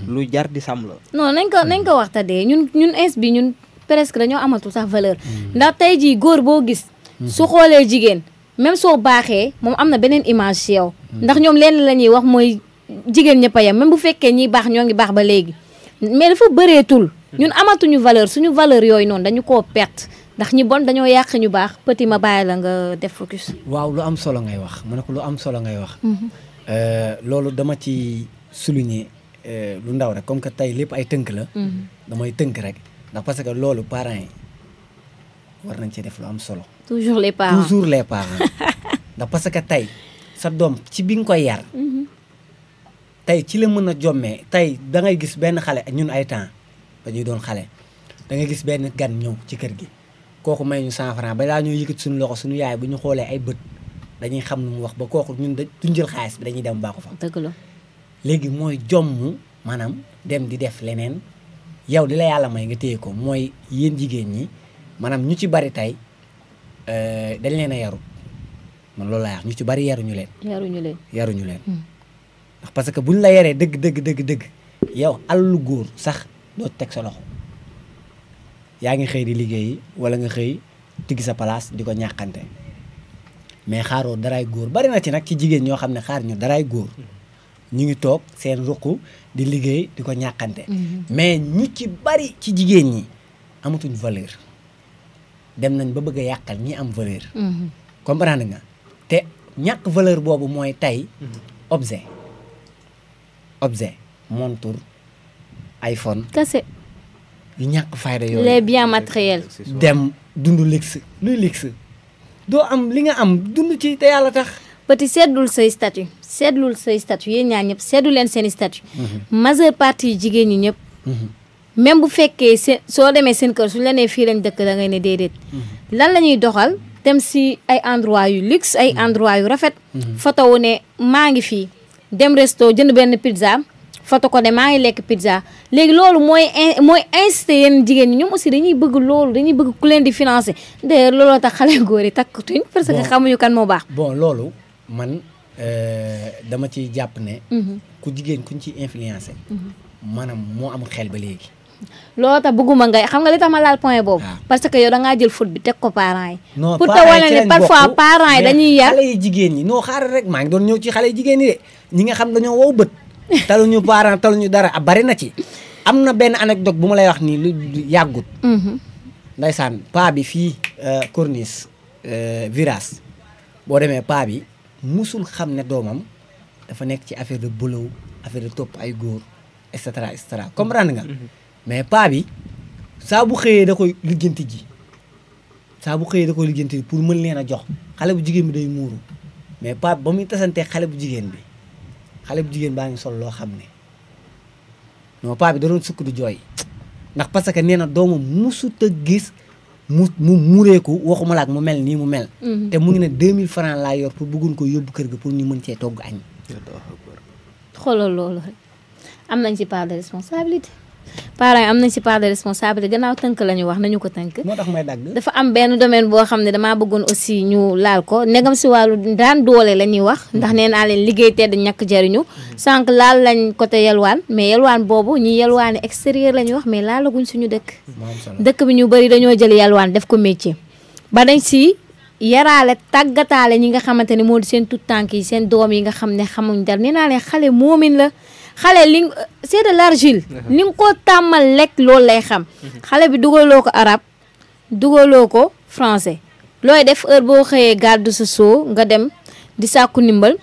lu jar di sàmm la.
non nañ ko waxtaanee ñun ins bi ñun presque dañoo amatul sax valeur. ndax tey jii góor boo gis. su xoolee jigéen même soo baaxee moom am na beneen image ci yow. ndax ñoom lenn la ñuy wax mooy jigéen ñëpp a yem même bu fekkee ñiy baax ñoo ngi baax ba léegi. mais dafa bëreetul. ñun amatuñu valeur suñu valeur yooyu noonu dañu koo perte ndax ñi bon dañoo yàq ñu baax petit ma bàyyi la nga def focus.
waaw lu am solo ngay wax mu ne ko lu am solo ngay wax. loolu dama ci souligner lu ndaw rek comme que tey lépp ay tënk la. damay tënk rek ndax parce que loolu parents yi war nañ ci def lu am solo.
toujours les parents
ndax parce que tey sa doom ci bi nga koy yar. tey ci la mën a jommee tey da ngay gis benn xale ñun ay temps dañuy doon xale da ngay gis benn gan ñëw ci kër gi kooku may ñu 100 francs balaa ñuy yëkkati suñu loxo suñu yaay bu ñu xoolee ay bët dañuy xam lu mu wax ba kooku ñun duñ jël xaalis bi dañuy dem baaxu fa.
dëgg la
léegi mooy jomm maanaam dem di def leneen yow di la yàlla may nga téye ko mooy yéen jigéen ñi maanaam ñu ci bari tey dañ leen a yaru man loolu laa wax ñu ci bari yaruñu leen. yaruñu leen. ndax parce que buñ la yaree dëgg yow alalu góor sax doo teg sa loxo yaa ngi xëy di liggéeyi wala nga xëy tiggi sa place di ko ñàkkante mais xaaroo daraay góor bari na ci nag ci jigéen ñoo xam ne xaar ñu daraay góor ñu ngi toog seen ruq di liggéey di ko ñàkkante mais ñu ci bari ci jigéen ñi amatuñ valeur dem nañ ba bëgg a yàqal ñi am valeur. comprendre nga te ñàkk valeur boobu mooy tey objet montre iPhone.
kese.
yu ñàkk fayda yooyu.
les biens matériels.
dem dund luxe luy luxe doo am li nga am dund ci te yàlla tax.
petit seetlul say statut yéen ñaar ñëpp seetlu leen seen statut. majeure partie jigéen ñi ñëpp. même bu fekkee soo demee seen kër suñu la nee fii lañ dëkk da ngay ne déedéet. lan la ñuy doxal dem si ay endroit yu luxe ay endroit yu rafet. photo wu ne maa ngi fii dem resto jënd benn pizza foto ko ne maa ngi lekk pizza léegi loolu mooy incité yenn jigéen ñi ñoom aussi dañuy bëgg loolu dañuy bëgg ku leen di financer d'ailleurs looloo tax xale góor yi takkatuñ parce que xamuñu kan moo baax.
bon loolu man dama ci jàpp ne. ku jigéen kuñ ci influencé. maanaam moo am xel ba léegi.
loolu tax bëgguma ngay xam nga li tax ma laal point boobu. parce que yow da ngaa jël foot bi teg ko parents yi.
non
pour te wane ne parfois parents yi dañuy yar.
xale yi jigéen ñi noo xaaral rek maa ngi doon ñëw ci xale yi jigéen ñi de ñi nga xam dañoo wow bët. taluñu parents taluñu dara bari na ci. am na benn anecdote bu ma lay wax nii lu yàggut. ndaysaan paa bi fii corniche virage boo demee paa bi musul xam ne doomam dafa nekk ci affaire de boulot affaire de topp ay góor et cetera comprendre nga. mais paa bi saa bu xëyee da koy lijjanti ji pour mën leen a jox xale bu jigéen bi day muuru mais paa bi ba muy tasantee xale bu jigéen baa ngi sol loo xam ne non paa bi da doon sukk du jooy ndax parce que nee na doomam musut a gis mu mureeku waxuma la ak mu mel nii mu mel. te mu ngi ne 2000 francs laa yor pour bëggoon ko yóbbu kër ga pour ñu mën cee togg añ.
xoolal loolu rek am nañ ci part de responsabilité. parents yi am nañ ci part de responsabilité gannaaw tënk la ñu wax nañu ko tënk.
moo tax may dagg.
dafa am benn domaine boo xam ne damaa bëggoon aussi ñu laal ko negam si wàllu daan doole la ñuy wax ndax nee naa leen liggéey tedd ñàkk jariñu sànq laal lañ côté yelwaan mais yelwaan boobu ñi yelwaani extérieur la ñuy wax mais laalaguñ suñu dëkk. dëkk bi ñu bëri dañoo jël yelwaan def ko métier. ba dañ si yaraale tàggataale ñi nga xamante ne moo di seen tout tànk yi seen doom yi nga xam ne xamuñ dara nee naa leen xale moomin la. xale li c'est de l'argile li nga ko tàmmal lekk loolu lay xam xale bi dugaloo ko arabe dugaloo ko français looy def heure boo xëyee gàddu sa soo nga dem di sàkku ndimbal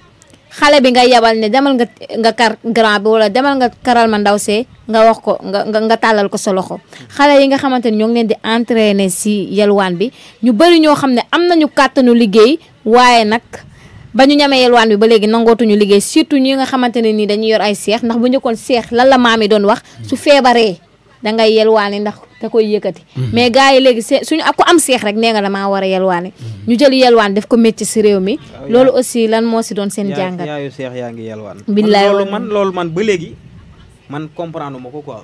xale bi nga yabal ne demal nga kar grand bi wala demal nga karal ma ndaw see nga wax ko nga tàllal ko sa loxo xale yi nga xamante ne ñoo ngi leen di entraîner si yelwaan bi ñu bëri ñoo xam ne am nañu kàttanu liggéey waaye nag ba ñu ñamee yelwaan bi ba léegi nangootuñu liggéey surtout ñi nga xamante ne nii dañuy yor ay seex ndax bu njëkkoon seex lan la maam yi doon wax su feebaree dangay yelwaani ndax da koy yëkkati mais gars yi léegi suñu ku am seex rek nee nga damaa war a yelwaani ñu jël yelwaan def ko métier si réew mi loolu aussi lan moo si doon seen jàngat
yaayu seex yaa ngi yelwaan
billaay
loolu man ba léegi man comprendre ma ko quoi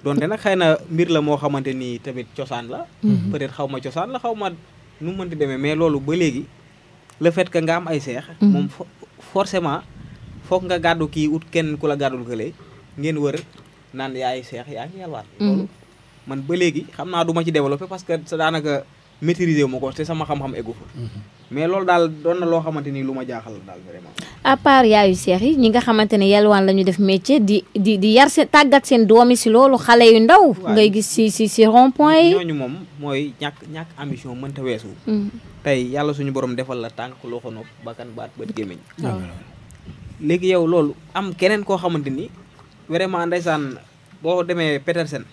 donte nag xëy na mbir la moo xamante ni tamit cosaan la peut-être xaw ma cosaan la xaw ma nu mënti demee mais loolu ba léegi le fait que nga am ay seex moom forcément foog nga gàddu kii ut kenn ku la gàddul kële ngeen wër naan yaay seex yaa ngi yalwaat loolu man ba léegi xam naa du ma ci développé parce que sa daanaka maîtriser wu ma ko te sama xam-xam eggu fa mais loolu daal doon na loo xamante ni lu ma jaaxal daal vraiment
à part yaayu seex yi ñi nga xamante ne yalwaan la ñu def métier di yar seen tàggat seen doomi si loolu xale yu ndaw ngay gis si rond point yi
ñooñu moom mooy ñàkk ambition mënta weesu tey yàlla suñu borom defal la tànk loxo nopp bakkan baat bët gémmiñ léegi yow loolu am keneen koo xamante ni vraiment ndeysaan boo demee Petersen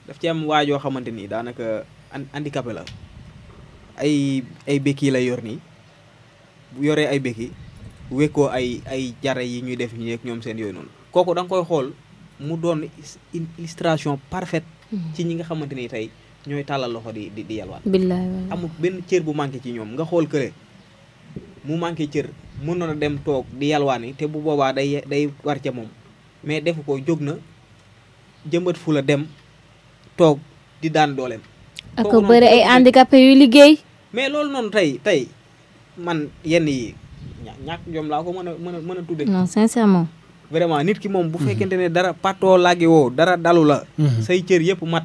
daf ci am waajoo xamante ni daanaka handicapé la ay békki la yor nii bu yoree ay békki wekkoo ay jare yi ñuy def ñi ak ñoom seen yooyu noonu kooku da nga koy xool mu doon une illustration parfaite ci ñi nga xamante ni tey ñooy tàllal loxo di yalwaan billaay amul benn cër bu manqué ci ñoom nga xool kële mu manqué cër mën na dem toog di yalwaani te bu boobaa day war ca moom mais defu ko jóg na jëmbat fu la dem toog di daan dooleem
ak ko bëri ay handicapé yu liggéey
mais loolu noonu tey man yenn yi ñàkk jom laa ko mën a tudde
non sincèrement
vraiment nit ki moom bu fekkente ne dara patoo laagi woo dara dalu la say cër yëpp mat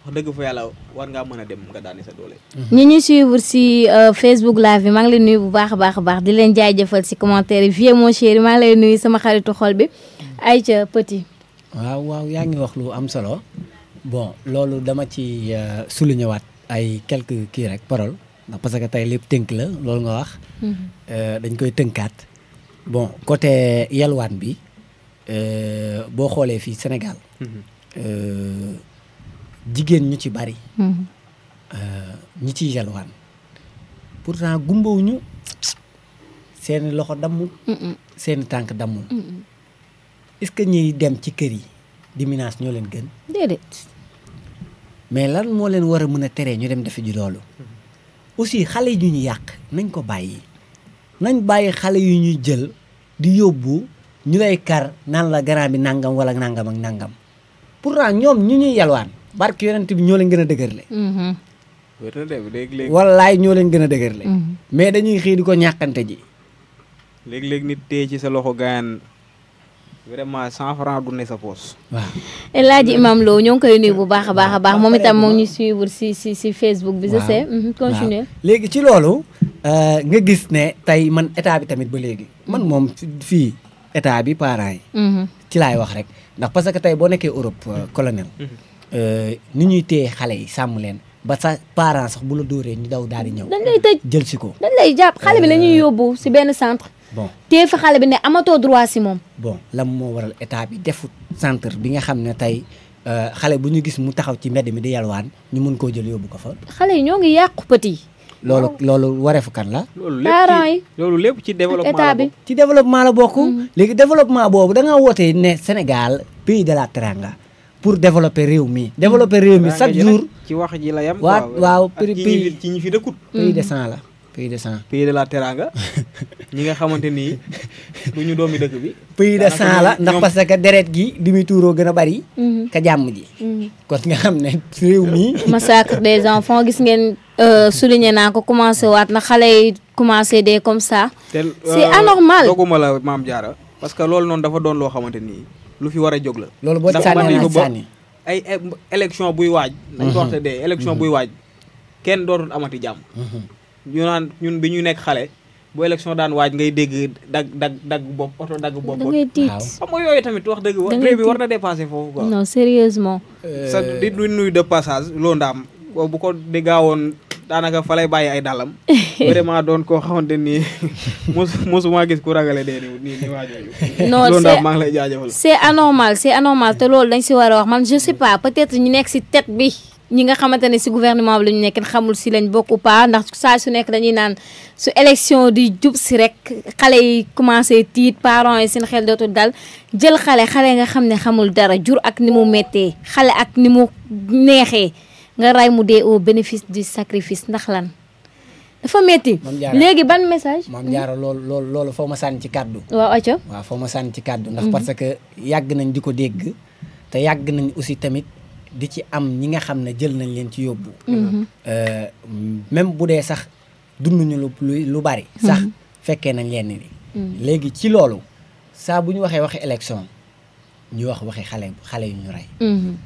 wax dëgg fa yàlla war ngaa mën a dem nga daani sa doole
ñi ñuy suivre si Facebook live bi maa ngi lay nuyu bu baax a baax di leen jaajëfal si commentaire yi vieux mon chéri maa ngi lay nuyu sama xaritu xol bi ay ca petit
waaw yaa ngi wax lu am solo bon loolu dama ci souligner waat ay quelques kii rek parole ndax parce que tey lépp tënk la loolu nga wax dañ koy tënkaat bon côté yalwaan bi boo xoolee fii Sénégal jigéen ñu ci bari ñi ciy yalwaan pourtant gumbawuñu seeni loxo dammul seeni tànk dammul est-ce que ñiy dem ci kër yi di minaas ñoo leen gën
déedéet
mais lan moo leen war a mën a teree ñu dem defi ji loolu aussi xale yi ñu yàq nañ ko bàyyi nañ bàyyi xale yu ñuy jël di yóbbu ñu lay kar naan la grand bi nangam wala nangam ak nangam pourtant ñoom ñu ñuy yalwaan barke yonent bi ñoo leen gën a dëgërle. wallaay ñoo leen gën a dëgërle. mais dañuy xëy di ko ñàkkante ji.
léeg-léeg nit téye ci sa loxo gaayan vraiment 100 francs du ne sa poos.
waaw.
El Hadji Imam Lo ñoo ngi koy nuyu bu baax a baax a baax moom itam moo ñu suivre si Facebook bi. je sais continuer.
léegi ci loolu nga gis ne tey man état bi tamit ba léegi man moom fii état bi parents yi. ci laay wax rek ndax parce que tey boo nekkee Europe colonel. ni ñuy téye xale yi sàmm leen ba sa parents sax bu la dóoree ñu daw daal di ñëw.
dañ lay tëj
jël si ko.
dañ lay jàpp xale bi la ñuy yóbbu si benn centre.
bon
téye fa xale bi ne amatoo droit si moom.
bon lam moo waral état bi defut centre bi nga xam ne tey xale bu ñu gis mu taxaw ci mbedd mi di yalwaan ñu mun koo jël yóbbu ko fa.
xale yi ñoo ngi yàqu petit.
loolu wareefu kan la.
loolu lépp ci développement
état bi
ci développement la bokk. léegi développement boobu da nga wootee ne Sénégal pays de la teranga pour développer réew mi. développer réew mi chaque jour.
ci wax ji la yam.
waaw
pays ci ñi fi dëkkut.
pays de sang la pays de sang.
pays de la teranga ñi nga xamante ni du ñu doomi dëkk bi.
pays de sang la ndax parce que deret gi li muy tuuroo gën a bari. ka jàmm ji. kon nga xam ne réew mi.
massacre des enfants gis ngeen souligné naa ko commencé waat na xale yi commencé dee comme ça. c'est anormal.
doguma la Maam Jaara parce que loolu noonu dafa doon loo xamante ni lu fi war a jóg la.
loolu boo sànni
ay élection buy waaj. nañ ko wax te dee élection buy waaj kenn dootul amati jàmm. ñu naan ñun bi ñu nekk xale bu élection daan waaj ngay dégg dagg bopp oto dagg bopp.
da ngay tiit
xam nga yooyu tamit wax dëgg réew bi war na dépasser foofu quoi.
non sérieusement.
sa di nuyu de passage loo ndaam bu ko déggaawoon daanaka fa lay bàyyi ay dàllam. vraiment doon koo xamante ni mosuma gis ku ragale dee nii waajooju.
non
loo ndaam maa ngi lay jaajëfal.
c'est anormal te loolu dañ si war a wax man je sais pas peut-être ñu nekk si tête bi. ñi nga xamante ne si gouvernement bi la ñu nekk xamul si lañ bokk ou pas ndax saa su nekk dañuy naan su élection di jub si rek xale yi commencé tiit parents yi seen xel dootul dal jël xale nga xam ne xamul dara jur ak ni mu méttee xale ak ni mu neexee nga ray mu dee au bénéfice du sacrifice ndax lan dafa métti. léegi ban message.
Maam Jaara loolu foo ma sànni ci kàddu.
waaw acca.
waaw foo ma sànni ci kàddu. ndax parce que yàgg nañ di ko dégg te yàgg nañ aussi tamit. di ci am ñi nga xam ne jël nañ leen ci yóbbu. même bu dee sax dunduñu lu bari. sax fekkee nañ leen ni léegi ci loolu saa bu ñu waxee waxi élection ñu wax waxi xale yu ñu rey.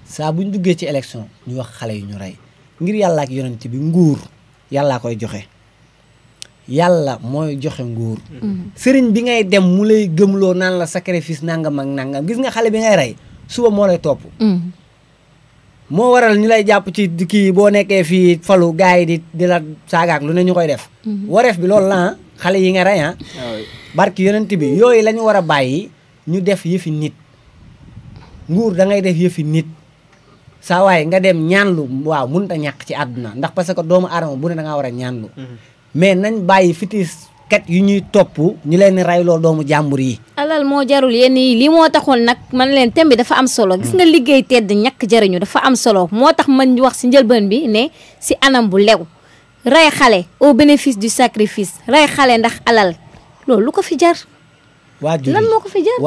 saa bu ñu duggee ci élection ñu wax xale yu ñu rey ngir yàlla ak yonent bi nguur yàllaa koy joxe yàlla mooy joxe nguur. sëriñ bi ngay dem mu lay gëmloo naan la sacrifice nangam ak nangam gis nga xale bi ngay rey suba moo lay topp. moo waral ñu lay jàpp ci kii boo nekkee fii falu gars yi di la saagaak lu ne ñu koy def. wareef bi loolu la xale yi nga rey barki yonent bi yooyu la ñu war a bàyyi ñu def yëfi nit nguur da ngay def yëfi nit saa waaye nga dem ñaanlu waaw mënut a ñàkk ci àdduna ndax parce que doomu aadama bu ne da ngaa war a ñaanlu. mais nañ bàyyi fitis kat yu ñuy topp ñu leen rayloo doomu jàmbur yi.
alal moo jarul yenn yi lii moo taxoon nag man leen thème bi dafa am solo gis nga liggéey tedd ñàkk jariñu dafa am solo moo tax man wax si njëlbeen bi ne si anam bu lew rey xale au bénéfice du sacrifice rey xale ndax alal loolu lu ko fi jar.
waajur yi
lan moo ko fi jar.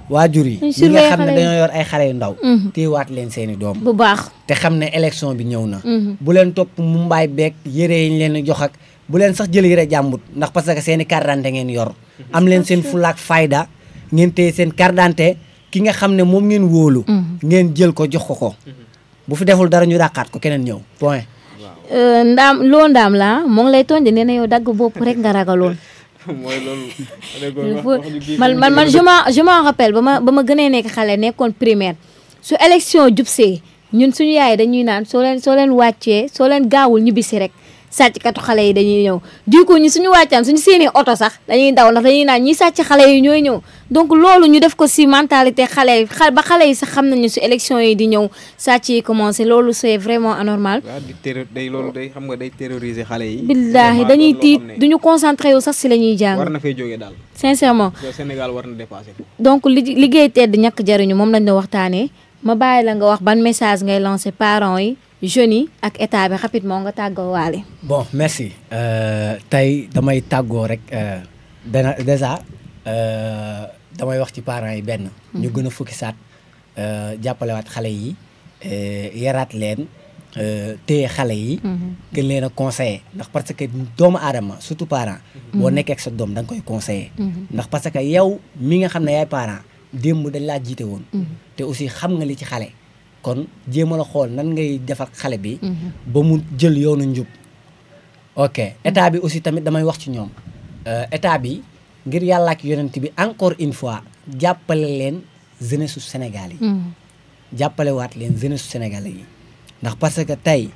waajur yi ñi nga xam ne dañoo yor ay xale yu ndaw. téewaat leen seeni doom.
bu baax
te xam ne élection bi ñëw na. bu leen topp mu mbaay beeg yére yi ñu leen jox ak. bu leen sax jël yére jàmbut ndax parce que seen i carte d'identité ngeen yor am leen seen fulaak fayda ngeen téye seen carte d'identité ki nga xam ne moom ngeen wóolu ngeen jël ko jox ko bu fi deful dara ñu dàqaat ko keneen ñëw point.
ndaam la moo ngi lay tooñ de nee na yow dagg bopp rek nga ragaloon.
mooy loolu.
man je m'en rappelle ba ma gënee nekk xale nekkoon primaire su élection jubsee ñun suñu yaay dañuy naan soo leen wàccee soo leen gaawul ñibbisi rek. sàcckatu xale yi dañuy ñëw du coup ñu suñu wàccaan suñu seeni oto sax dañuy daw ndax dañuy naan ñi sàcc xale yi ñooy ñëw donc loolu ñu def ko si mentalité xale yi sax xam nañu su élection yi di ñëw sàcc yi commencé loolu c'est vraiment anormal.
waaw loolu day xam nga day terroriser xale yi.
billaahi dañuy tiit duñu concentré wu sax si la ñuy jàng.
war na fay jógee daal.
sincèrement.
Sénégal war na dépasser.
donc liggéey tedd ñàkk jariñu moom lañ doon waxtaanee ma bàyyi la nga wax ban message ngay lancer parents yi. jeunes yi ak état bi rapidement nga tàggoo waale.
bon merci tey damay tàggoo rek déjà damay wax ci parents yi benn ñu gën a fukki saat jàppalewaat xale yi yaraat leen téye xale yi gën leen a conseiller ndax parce que doomu aadama surtout parent boo nekkee ak sa doom da nga koy conseiller ndax parce que yow mi nga xam ne yaay parent démb dañ laa jiite woon te aussi xam nga li ci xale kon jéemal a xool nan ngay defar xale bi ba mu jël yoonu njub ok état bi aussi tamit damay wax ci ñoom état bi ngir yàlla ak yonent bi encore une fois jàppale leen jeunesse su Sénégal yi jàppale waat leen jeunesse su Sénégal yi ndax parce que tey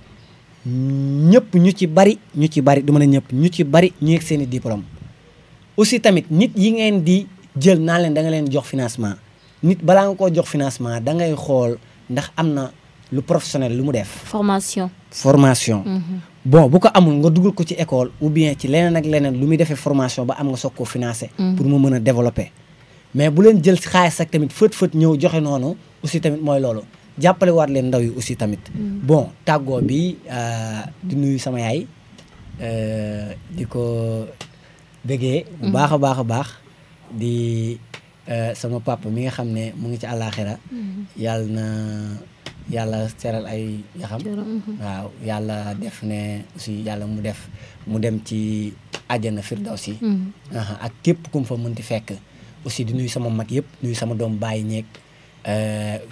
ñëpp ñu ci bari du mën a ñëpp ñu ci bari ñu yegg seen i diplôme aussi tamit nit yi ngeen di jël naa leen da nga leen jox financement nit balaa nga koo jox financement da ngay xool ndax am na lu professionnel lu mu def. formation. Bon bu ko amul nga dugal ko ci école ou bien ci leneen ak leneen lu muy defee formation ba am nga soog koo financé. pour mu mën a développer. mais bu leen jël xaalis ak tamit fët ñëw joxe noonu aussi tamit mooy loolu jàppale waat leen ndaw yi aussi tamit. bon tàggoo bi di nuyu sama yaay di ko bëggee. bu baax a baax di sama papa mi nga xam ne mu ngi ci àllaaxira yàlla seral ay yaxam waaw yàlla def ne aussi yàlla mu dem ci àjjana firdawsi ak képp ku mu fa mënti fekk aussi di nuyu sama mag yëpp nuyu sama doom bàyyi ñeeg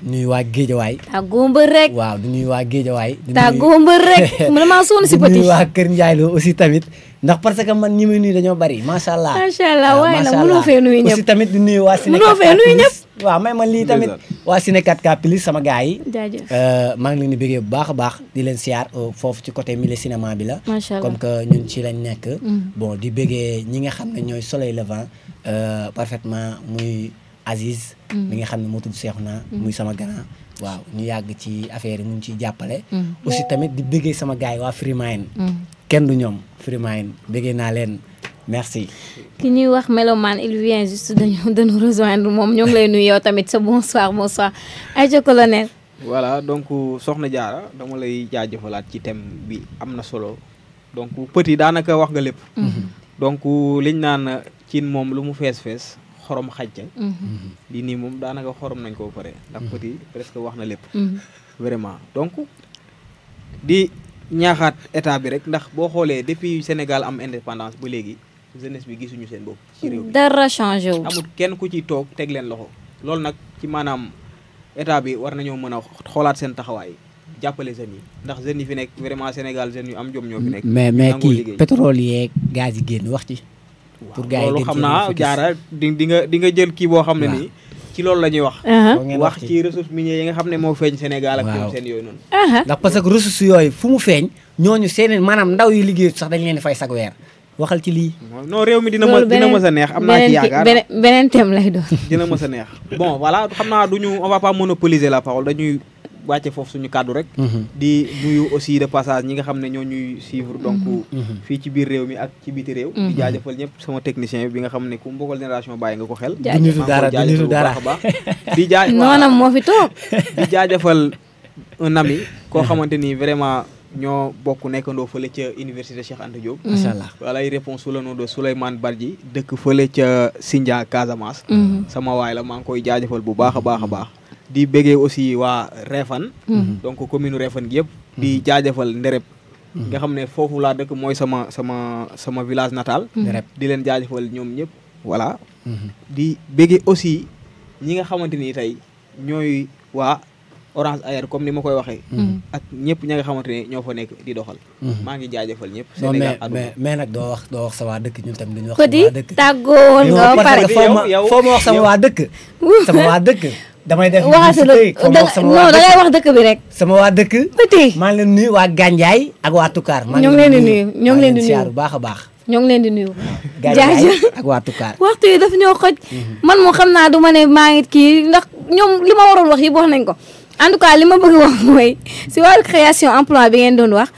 nuyu waa Géejawaay
tàggoo mbër rek
waaw di nuyu waa Géejawaay
tàggoo mbër rek mu maa sonn si petit
nuyu waa Kër Ndiaye Lo aussi tamit ndax parce que man ñi muy nuyu dañoo bari macha allah
waaye nag mënoo fee nuyu ñëpp
aussi tamit di nuyu waa Sénégal mënoo fee nuyu ñëpp waaw may man lii tamit waa Ciné 4K Plus sama gars yi maa ngi leen di bëggee bu baax a baax di leen siyaar foofu ci côté milieu cinéma bi la comme que ñun ci lañ nekk bon di bëggee ñi nga xam ne ñooy Soleil Levant parfaitement muy Aziz mi nga xam ne moo tudd Seexuna muy sama grand waaw ñu yàgg ci affaire yi mu ngi ciy jàppale aussi tamit di bëggee sama gars yi waa Free Mind kenn du ñoom Free Mind bëggee naa leen merci.
ki ñuy wax Mélomane il vient juste de nous rejoindre moom ñoo ngi lay nuyu yow tamit sa bonsoir ayca colonel.
voilà donc soxna Diarra dama lay jaajëfalaat ci thème bi am na solo donc petit daanaka wax nga lépp. donc liñ naan cin moom lu mu fees xorom xaj ca. lii nii moom daanaka xorom nañ ko ba pare. ndax petit presque wax na lépp. vraiment donc di ñaaxaat état bi rek ndax boo xoolee depuis Sénégal am indépendance ba léegi. jeunesse bi gisuñu seen bopp ci réew mi
dara changé wu
amul kenn ku ci toog teg leen loxo loolu nag ci maanaam état bi war nañoo mën a xoolaat seen taxawaay jàppale jeunes yi ndax jeunes yi fi nekk vraiment Sénégal jeunes yu am jom ñoo fi nekk
mais kii pétrole yeeg gaz yi génn wax ci pour gars yi
loolu xam naa Diarra di nga jël kii boo xam ne nii ci loolu la ñuy wax ci ressources minières yi nga xam ne moo feeñ Sénégal ak ñoom seen yooyu noonu
ndax parce que ressources yooyu fu mu feeñ ñooñu seen maanaam ndaw yi liggéey sax dañ leen di fay sag weer waxal ci lii.
non réew mi dina mës a neex am naa ci yaakaar
beneen thème lay doon.
dina mës a neex bon voilà xam naa on va pas monopoliser la parole dañuy wàcce foofu suñu kàddu rek. di nuyu aussi de passage ñi nga xam ne ñoo ñuy suivre donc fii ci biir réew mi ak ci biti réew. di jaajëfal ñëpp sama technicien bi nga xam ne ku mbokkal génération bàyyi nga ko xel.
du nitu dara
di
noonam moo fi toog.
di jaajëfal un ami koo xamante ni vraiment. ñoo bokk nekkandoo fële ca université Cheikh Anta Diop.
macha allah
wala ay réponse sous le nom de Souleymane Badji dëkk fële ca Sindia Casamance. sama waay la maa ngi koy jaajëfal bu baax a baax. di bëggee aussi waa Réfane. donc commune Réfane gi yëpp. di jaajëfal Ndereb. nga xam ne foofu laa dëkk mooy sama village natal. di leen jaajëfal ñoom ñëpp voilà. di bëggee aussi ñi nga xamante ni tey ñooy waa. Orange Air comme ni ma koy waxee. ak ñëpp ña nga xamante ne ñoo fa nekk di doxal. maa ngi jaajëfal ñëpp. Sénégal
mais nag doo wax sa waa dëkk ñun tam duñu wax.
sama waa dëkk tàggoo nga ba pare.
foo ma wax sama waa dëkk. sama waa dëkk. damay def
non da ngay wax dëkk bi rek.
sama waa dëkk. maa ngi leen nuyu waa Gandiaye ak waa Toucar.
ñoo ngi leen di nuyu ñoo ngi leen di nuyu
bu baax a baax.
ñoo ngi leen di nuyu.
jaajëf ak waa Toucar.
waxtu yi daf ñoo xoj. man moom xam naa du ma ne maa ngi kii ndax ñoom li ma waroon wax yi wax nañ ko. en tout cas li ma bëgg wax mooy si wàllu création emploi bi ngeen doon wax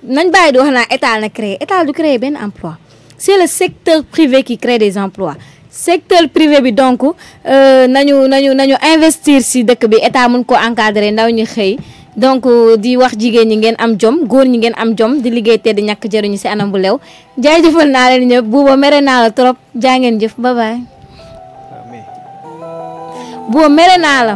nañ bàyyi di wax naa état na créer état du créer benn emploi c'est le secteur privé qui crée des emplois secteur privé bi donc nañu investir si dëkk bi état mun ko encadrer ndaw ñi xëy donc di wax jigéen ñi ngeen am jom góor ñi ngeen am jom di liggéey te di ñàkk jëriñu si anam bu lew jaajëfal naa leen ñëpp buuba mere naa la trop jaa ngeen jëf bye bye boo mere naa la